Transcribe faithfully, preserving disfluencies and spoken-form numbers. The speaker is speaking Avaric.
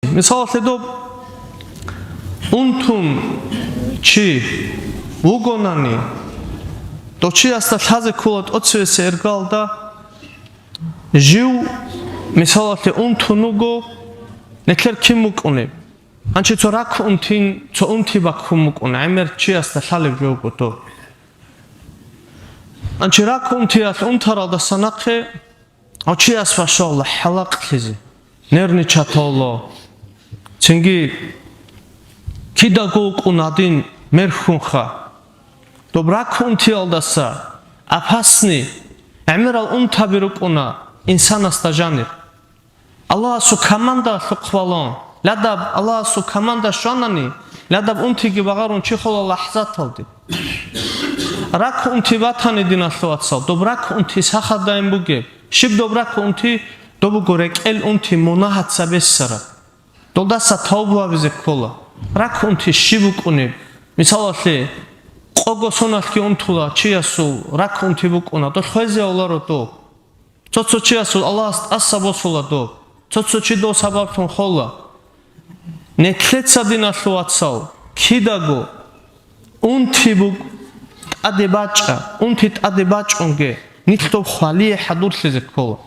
Мисалалъе, доб унтун чи вугонани, дов чиясда лъазе ккола тӀоцевесеб эргалда, жив, мисалалъе, унтун вуго, нилъер кин вукӀунеб? Гьанчи цо ракӀ унтин, цо унти баккун букӀуна, гӀемер чиясда лъалеб жо буго доб. Гьанчи ракӀ унтиялъ унтаралдаса нахъе гьав чияс бащала хӀалакълъизе, нервничатала. Цинги кидаго вукӀун гьадин мерхьунха. Доб ракӀ унтиялдаса опасный, гӀемерал унтаби рукӀуна инсанасда жанир. Аллагьасул командалъухъ балун, ладаб Аллагьасул команда щванани, ладаб унтиги багъарун чи хола лахӀзаталде. РакӀ унти батани, диналъул вацал, доб ракӀ унти сахадайин бугеб. Щиб доб ракӀ унти? Доб буго рекӀел унти мунагьаца бессараб. Долдаса тавбу гьабизе ккола. РакӀ унти щиб букӀунеб? Мисалалъе, къого соналъги унтула чиясул ракӀ унти букӀуна, дол хвезе авларо доб. Цо-цо чиясул Аллагьас тӀаса босула доб. Цо-цо чи дов сабаблъун хола. Нилъеца, диналъул вацал, кидаго унти буг-, тӀаде бачӀа, унти тӀаде бачӀунги, нилъ доб хвалие хӀадурлъизе ккола.